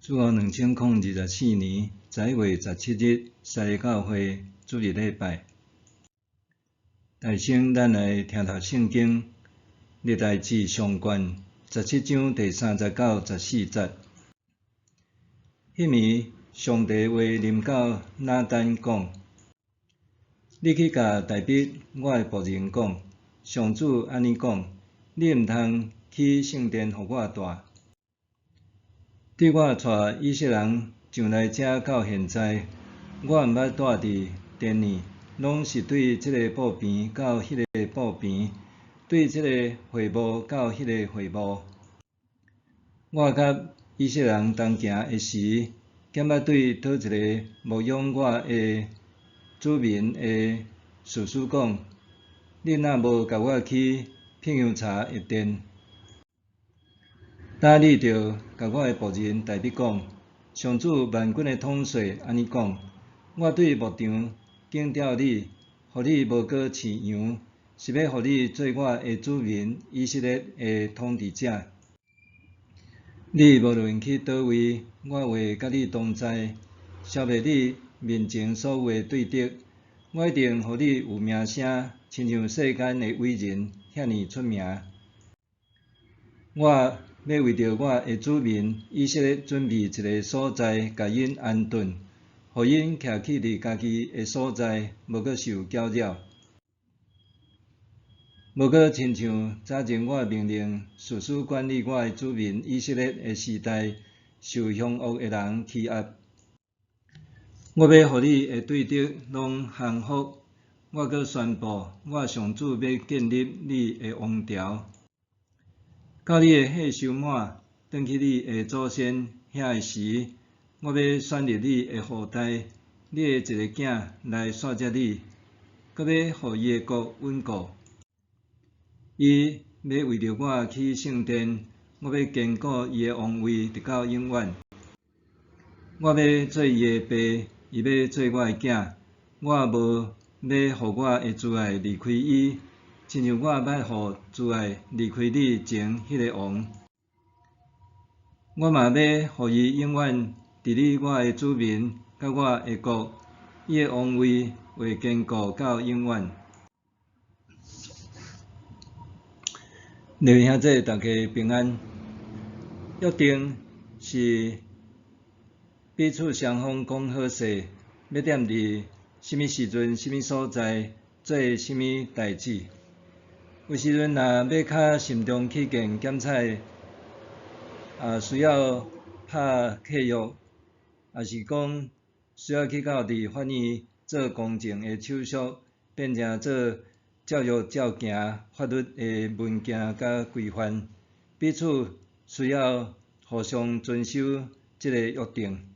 主後2024年11月17日，西教會主日禮拜。大先咱來聽讀聖經，歷代志上卷十七章第三節到十四節。彼暝，上帝話臨到拿單講：你去共大衛我的僕人講，上主按呢講：你毋通起聖殿予我蹛。對我帶以色列人上來遮到現在，我毋捌蹛佇殿裡，攏是對這个布棚到彼个布棚，對這个會幕到彼个會幕。我佮以色列人同行的時，敢捌對佗一个牧養我的子民的士師講：你若無共我起噴香柴的殿？今你著共我的僕人大衛講：上主萬軍的統帥按呢講：我對牧場揀調你，予你無閣飼羊，是欲予你做我的子民以色列的統治者。你無論去佗位，我會佮你同在，消滅你面前所有的對敵。我一定予你有名聲，親像世間的偉人遐爾出名。我欲為著我的子民以色列準備一个所在，共𪜶安頓，予𪜶徛起佇家己的所在，無閣受攪擾，無閣親像早前我命令士師管理我的子民以色列的時代，受兇惡的人欺壓。我欲予你的對敵攏降服，我閣宣布，我上主欲建立你的王朝。到你的歲壽滿，轉去你的祖先遐的時，我欲選立你的後代，你的一个囝來續接你，閣欲予伊的國穩固。伊欲為著我起聖殿，我欲堅固伊的王位，直到永遠。我欲做伊的爸，伊欲做我的囝。我無欲予我的慈愛離開伊，親像我捌予慈愛離開你前彼个王。我嘛欲予伊永遠治理我的子民佮我的國，伊的王位會堅固到永遠。弟兄姊妹，大家平安。約定是彼此雙方講好勢，欲踮佇啥物時陣、啥物所在做啥物代誌。有時陣若欲較慎重起見，檢採啊需要拍契約，抑是講需要去到佇法院做公證的手續，變成做照約照行法律的文件佮規範，彼此需要互相遵守這个約定。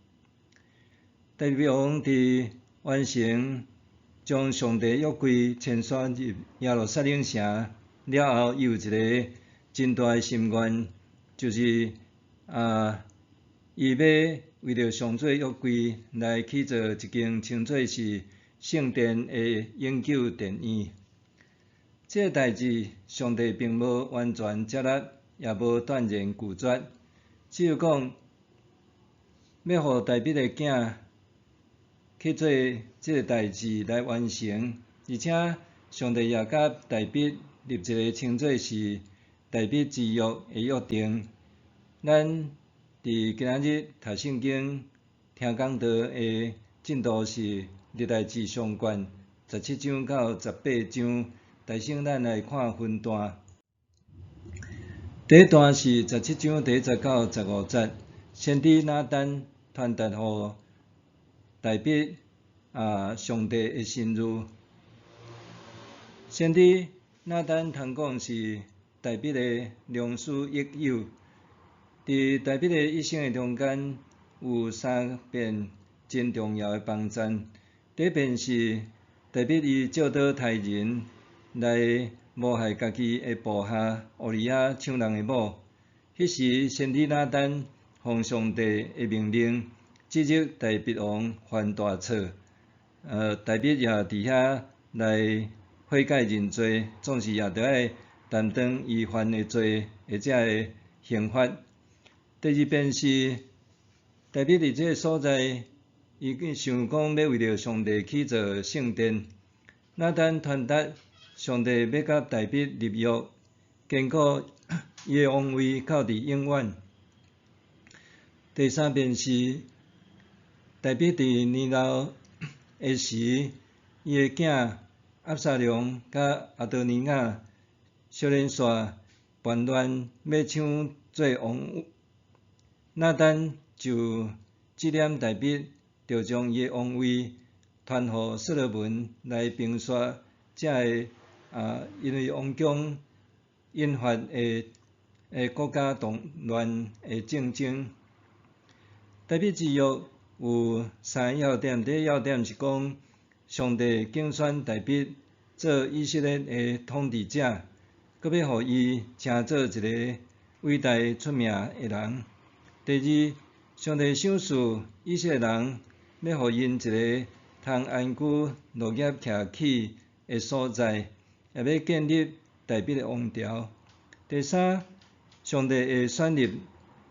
大衛王佇完成將上帝約櫃遷徙入耶路撒冷城了後，伊有一个真大的心願，就是啊，伊欲為著上主約櫃來起造一間稱做是聖殿的永久殿院。這个代誌，上帝並無完全接納，也無斷然拒絕，只有講欲予大衛的囝去做這个代誌來完成，而且上帝也佮大衛立一个稱做是大衛之約的約定。咱佇今仔日讀聖經、聽講道的進度是歷代志上卷十七章到十八章。大先咱來看分段。第一段是十七章第一節到十五節，先知拿單傳達予大衛啊上帝的心意。先知拿單通講是大衛的良師益友，佇大衛的一生的中間有三遍真重要的幫贊。第一遍是大衛伊借刀刣人來謀害家己的部下烏利亞搶人的某，彼時先知拿單奉上帝的命令，指責大衛王犯大錯。大衛也佇遐來悔改認罪，總是也著愛擔當伊犯的罪的這个刑罰。第二遍是大衛佇這个所在，伊想講欲為著上帝起造聖殿。拿單傳達上帝欲佮大衛立約，堅固伊的王位到佇永遠。第三遍是大衛佇年老的時，伊的囝押沙龍佮亞多尼雅相連續叛亂，欲搶做王。拿單就指點大衛，著將伊的王位傳予所羅門來平息這个因為王宮引發的國家動亂的戰爭。大衛之約有三個要點，第一要點是講上帝揀選大衛做以色列的統治者，閣欲予伊成做一个偉大出名的人。第二，上帝賞賜以色列人，欲予𪜶一个通安居樂業徛起的所在，也欲建立大衛的王朝。第三，上帝會選立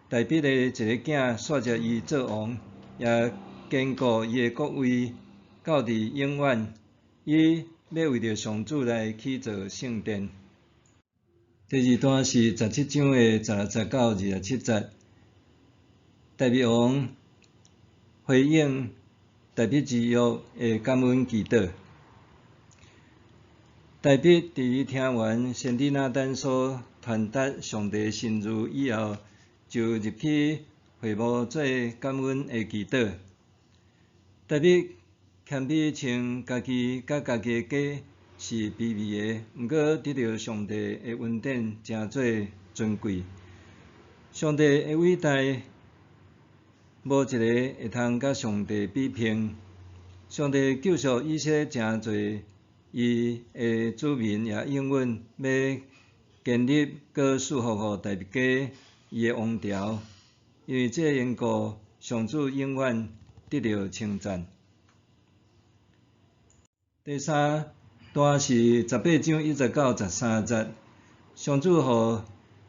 大衛的一個囝，紲接伊做王，也堅固伊的國位到佇永遠。伊欲為著上主來起造聖殿。第二段是17章的16節到27節，大衛王回應大衛之約的感恩祈禱。大衛佇伊聽完先知拿單所傳達上帝心意以後，就入去會幕做感恩的祈禱。大衛謙卑稱家己佮家己的家是卑微的，毋過得著上帝的恩典，成做尊貴。上帝的偉大，無一个會通佮上帝比拼。上帝救贖以色列誠濟伊的子民，也應允欲建立閣賜福予大衛家伊的王朝。因為這个緣故，上主永遠得著稱讚。第三段是18章1節到13節，上主予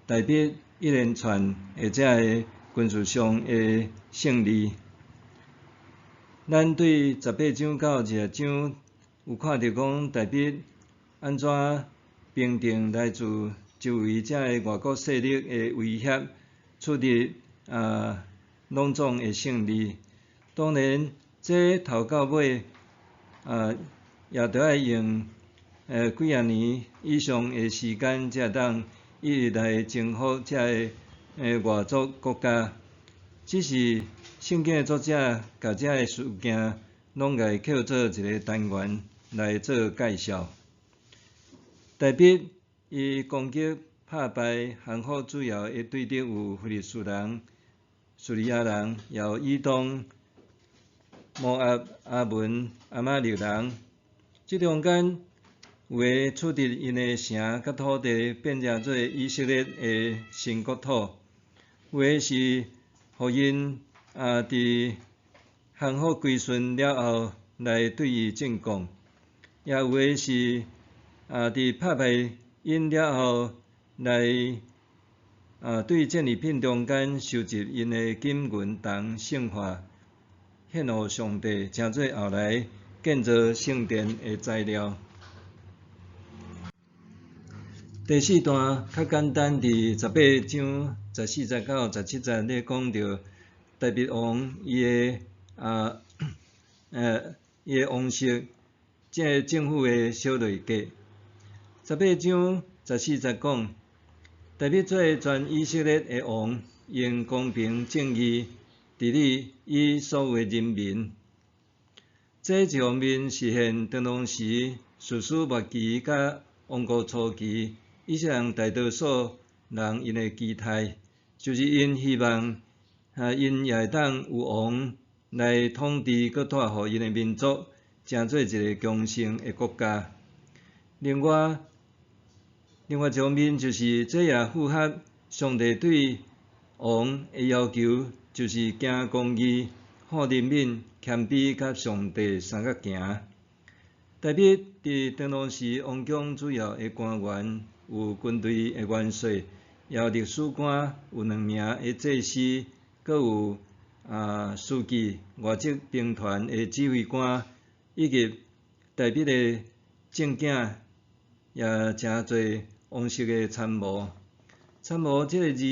大衛一連串的這个軍事上的勝利。咱對18章到20章有看著講大衛按怎平定來自周圍這个外國勢力的威脅，取得攏總的勝利。當然，這頭到尾也著愛用幾仔年以上的時間，才會當一一來征服這个外族國家。只是聖經的作者共這个事件攏共伊扣做一个單元來做介紹。大衛伊攻擊拍敗降服主要的對敵有非利士人、敘利亞人，也有以東、摩押、亞捫、亞瑪力人。這中間有的取得𪜶的城佮土地，變成做以色列的新國土；有的是予𪜶佇降服歸順了後來對伊進貢；也有的是佇拍敗𪜶了後來對戰利品中間收集𪜶的金銀銅聖化，獻予上帝，成做後來建造聖殿的材料。第四段較簡單，佇18章14節到17節咧講著大衛王伊的王室，這个政府的小內閣。18章14節講，大衛做全以色列的王，用公平正義治理伊所有的人民。這一方面實現當時士師末期佮王國初期以色列人大多數人𪜶的期待，就是𪜶希望𪜶也會當有王來統治，閣帶予𪜶的民族成做一个強盛的國家。另外一方面就是這也符合上帝對王的要求，就是行公義、好憐憫、謙卑，佮上帝相佮行。大衛佇當時王宮主要的官員有軍隊的元帥，也有歷史官，有兩名的祭司，閣有書記、外籍兵團的指揮官，以及大衛的正囝，也誠濟王室的參謀。參謀這个字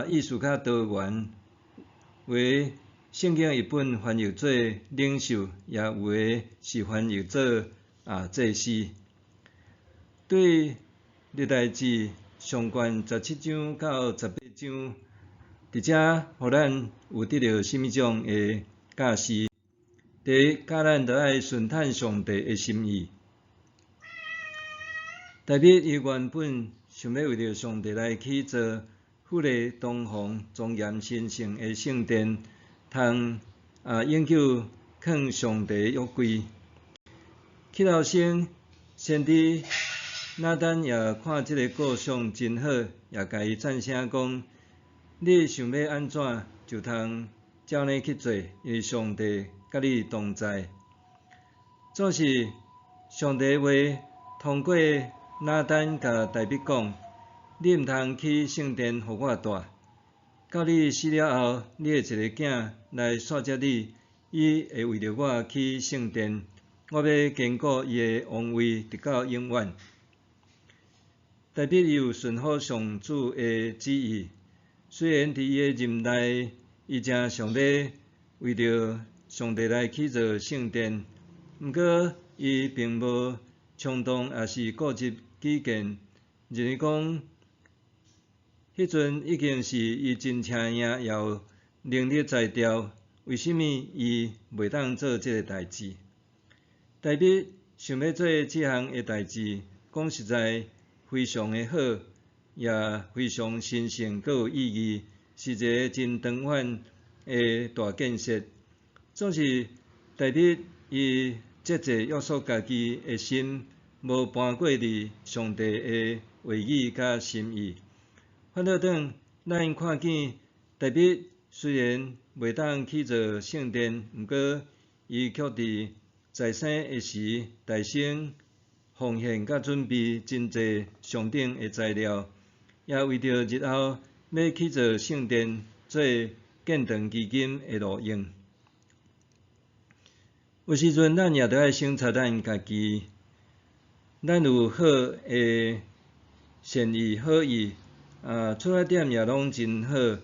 意思較多元，有的聖經譯本翻譯做領袖，也有的是翻譯做祭司。對歷代志上卷17章到18章，佇遮予咱有得著啥物種的教示？第一，教咱著愛順趁上帝的心意。大衛伊原本想欲為著上帝來起造富麗堂皇、莊嚴神聖的聖殿，通永久囥上帝約櫃。起頭先，先知拿單也看這个構想真好，也共伊讚聲講：你想欲按怎，就通照呢去做，因為上帝佮你同在。總是上帝話通過拿單共大衛講：你毋通起聖殿予我蹛，到你死了後，你的一个囝來紲接你，伊會為著我起聖殿，我欲堅固伊的王位，直到永遠。大衛伊有順服上主的旨意，雖然佇伊的任內，伊誠想欲為著上帝來起造聖殿，毋過伊並無衝動，抑是固執己見，認為講，彼陣已經是伊真請贏，也有能力才調，為啥物伊袂當做這个代誌？大衛想欲做這項的代誌，講實在非常的好，也非常神聖，閣有意義，是一个真長遠的大建設。總是大衛伊節制約束家己的心，無搬過佇上帝的話語佮心意。反倒轉，咱看見大衛雖然袂當起造聖殿，毋過伊卻佇在生的時，大聲奉獻佮準備真濟上等的材料，也為著日後欲起造聖殿做建堂基金的路用。有時陣，咱也著愛省察咱家己，咱有好的善意、好意，出發點也攏真好，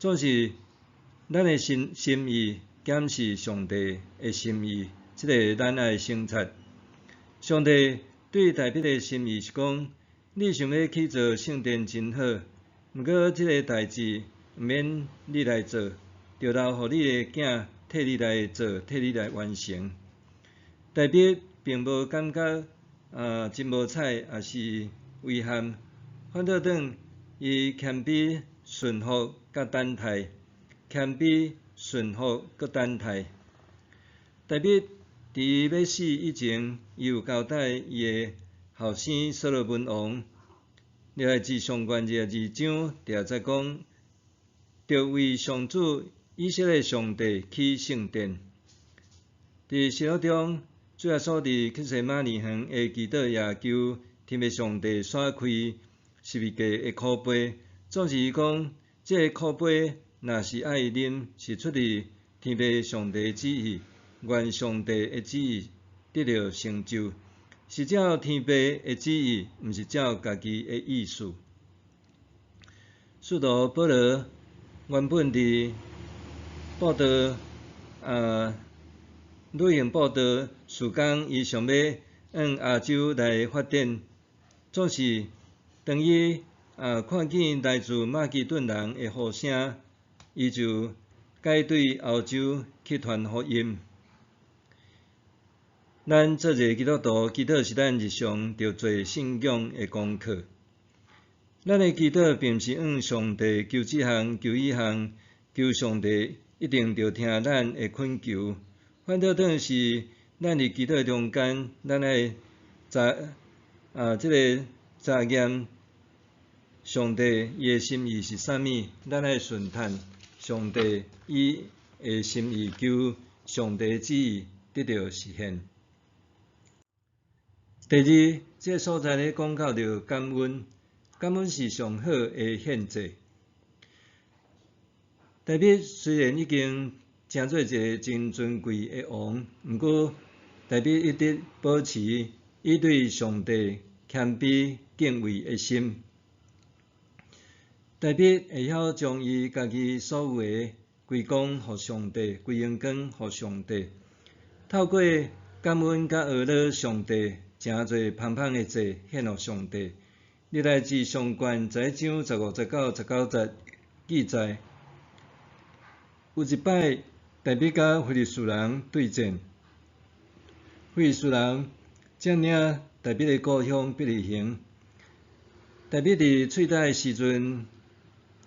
總是咱的心心意敢是上帝的心意，這个咱愛省察。上帝對大衛的心意是講，你想欲起造聖殿真好，毋過這个代誌毋免你來做，著留予你的囝替你來做，替你來完成。大衛並無感覺真無彩，抑是遺憾，反倒轉伊謙卑順服佮等待，謙卑順服閣等待。大衛佇伊欲死以前，伊有交代伊的後生所羅門王，歷代志上卷22章第二節講，著為上主以色列上帝起聖殿。佇新約中，主耶穌佇客西馬尼園的祈禱，也求天父上帝徙開十字架的苦杯。總是伊講，這个苦杯若是愛啉，是出自天父上帝旨意，願上帝的旨意得著成就，是照天父的旨意，毋是照家己的意思。使徒保羅原本佇布道旅行布道事工，伊想欲往亞洲來發展，總是當伊看見來自馬其頓人的呼聲，伊就改對歐洲去傳福音。咱做一个基督徒，祈禱是咱日常著做信仰的功課。咱的祈禱並毋是向上帝求這項、求彼項，求上帝一定著聽咱的懇求。反倒轉是咱佇祈禱中間，咱愛查這个查驗上帝伊的心意是啥物，咱愛順趁上帝伊的心意，求上帝旨意得著實現。第二，這个所在咧講到著感恩，感恩是上好的獻祭。大衛雖然已經成做一个真尊貴的王，毋過大衛一直保持伊對上帝謙卑敬畏的心。大衛會曉將伊家己所有的歸功予上帝，歸榮光予上帝。透過感恩佮呵咾上帝，誠濟芳香的祭獻予上帝。歷代志上卷十一章15節到19節記載，有一擺，大衛佮非利士人對戰，非利士人佔領大衛的故鄉伯利恆。大衛佇喙焦的時陣，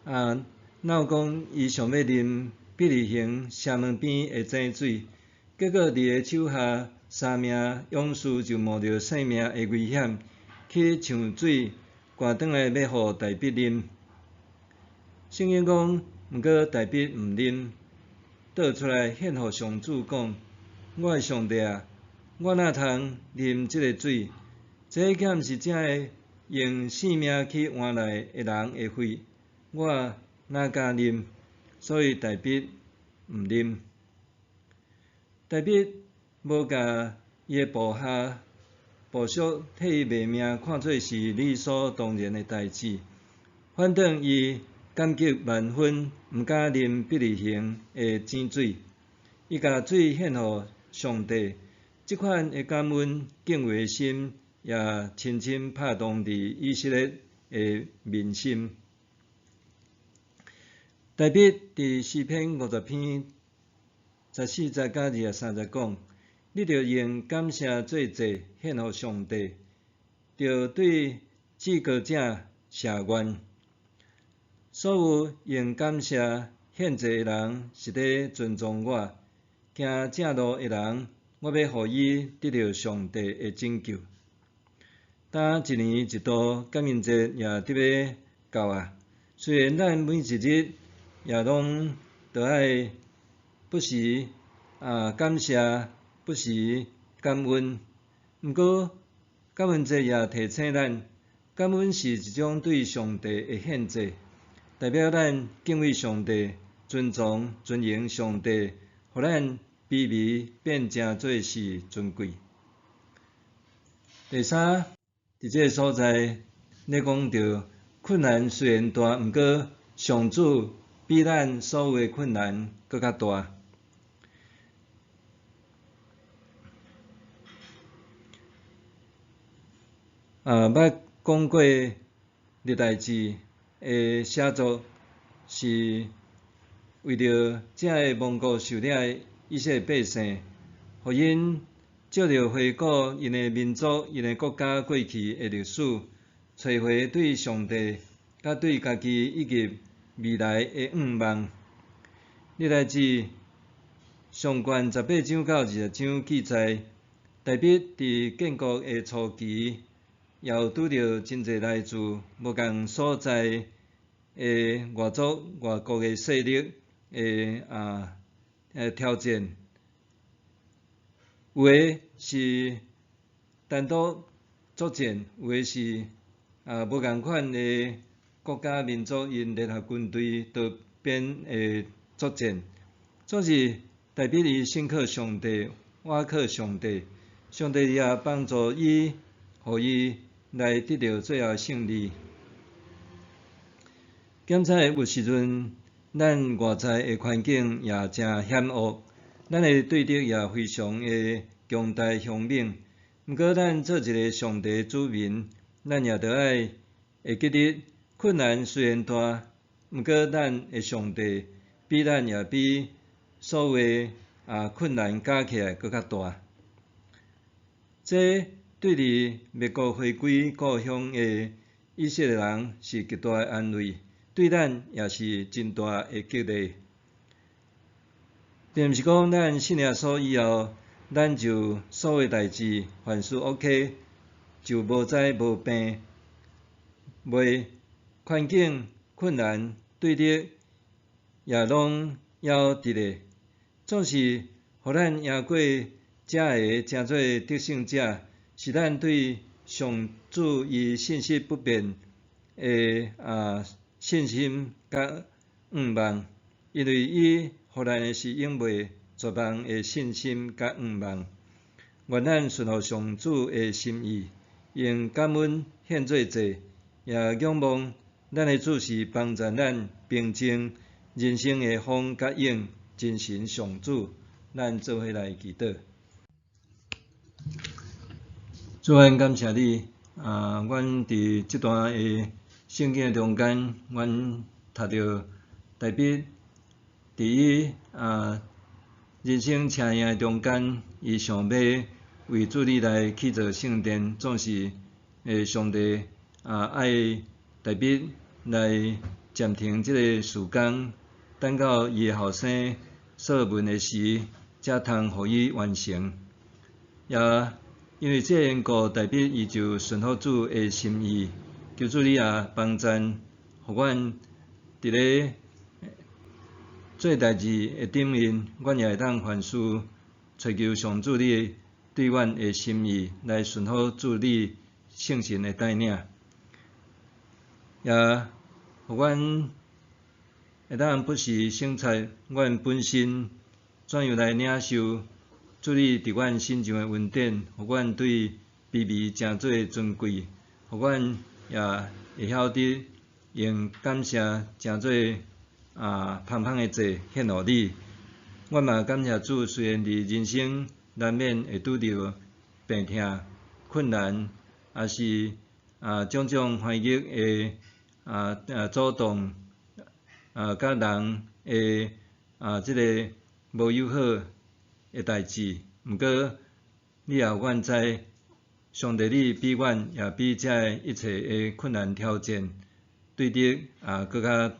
鬧講伊想欲啉伯利恆城門邊的井水，結果佇伊手下三名勇士就冒著性命的危險去搶水，捾轉來欲予大衛啉。聖經講，毋過大衛毋啉，倒出來獻予上主講：我的上帝啊，我哪通啉這个水？這敢毋是這个用性命去換來的人的血？我哪敢啉？所以大衛毋啉。大衛無共伊的部下部屬替伊賣命看做是理所當然的代誌，反轉伊感激萬分，毋敢啉伯利恆的井水。伊共水獻予上帝，這款的感恩敬畏的心，也深深拍動佇以色列的民心。大衛佇詩篇50篇14節佮23節講：你著用感謝做祭獻予上帝，著對至高者謝願。所有用感謝獻祭的人，是咧尊重我；行正路的人，我欲予伊得著上帝的拯救。當一年一度感恩節也得欲到啊！雖然咱每一日也攏著愛不時感謝，不時感恩，毋過感恩節也提醒咱，感恩是一種對上帝的獻祭，代表咱敬畏上帝、尊重、尊榮上帝，予咱卑微變成做是尊貴。第三，佇這个所在，咧講著困難雖然大，毋過上主比咱所有的困難閣較大。捌講過歷代志的寫作，是為著這个亡國受掠的以色列百姓，予𪜶藉著回顧𪜶的民族、𪜶的國家過去的歷史，揣回對上帝佮對家己以及未來的向望。歷代志上卷18章到20章記載，大衛佇建國的初期，也有拄著真濟來自無仝所在的外族、外國的勢力的挑戰。有的是單獨作戰，有的是無仝款的國家民族𪜶聯合軍隊多邊的作戰。總是大衛伊信靠上帝，倚靠上帝，上帝也幫助伊，予伊來得著最後勝利。檢查有時陣，咱外在的環境也誠險惡，咱的對敵也非常的強大兇猛。毋過，咱做一个上帝子民，咱也著愛會記得，困難雖然大，毋過咱的上帝比咱也比所有的困難加起來閣較大。這對佇滅國回歸故鄉的以色列人是極大的安慰，對咱也是真大的激勵。並毋是講咱信耶穌以後，咱就所有代誌凡事 OK，就無災無病，袂環境困難對敵也攏猶佇咧，總是予咱贏過這个成做得勝者，是咱對上主伊信實不變的信心佮向望。因為伊予咱的是永袂絕望的信心佮向望。願咱順服上主的心意，用感恩獻做祭，也仰望咱的主是幫助咱平靜人生的風佮湧，真神上主，咱做伙來祈禱。主，阮感謝你，啊，阮佇這段的聖經的中間，阮讀著大衛佇伊人生車營的中間，伊想欲為主你來起造聖殿，總是上帝愛大衛來暫停這个事工，等到伊的後生所羅門的時，才通予伊完成。也因為這個緣故，大衛伊就順服主的心意，求主你也幫贊，予阮佇咧做代誌的頂面，阮也會當凡事揣求上主你對阮的心意，來順服主你聖神的帶領，也予阮會當不時省察阮本身怎樣來領受主你佇阮身上的恩典，予阮對卑微成做尊貴，予阮也會曉得用感謝成做芳芳的祭獻予你。阮嘛感謝主，雖然佇人生難免會拄著病痛、困難，抑是種種環境的阻擋，佮人的這个無友好的代誌，毋過你也予阮知，上帝你比阮也比這一切的困難挑戰，對得閣較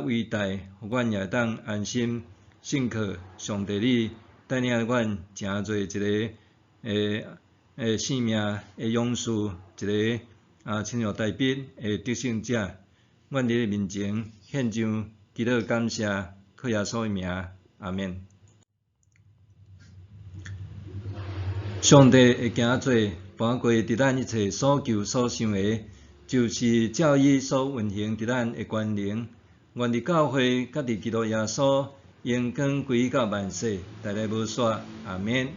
偉大，予阮也會當安心信靠上帝你帶領阮成做一个生命的勇士，一个親像大衛的得勝者。阮佇你面前獻上祈禱感謝，靠耶穌的名，阿們。上帝的行做，搬過佇咱一切所求所想的，就是照伊所運行佇咱的權能。願佇教會佮佇基督耶穌，榮光歸到萬世，代代無煞。阿們。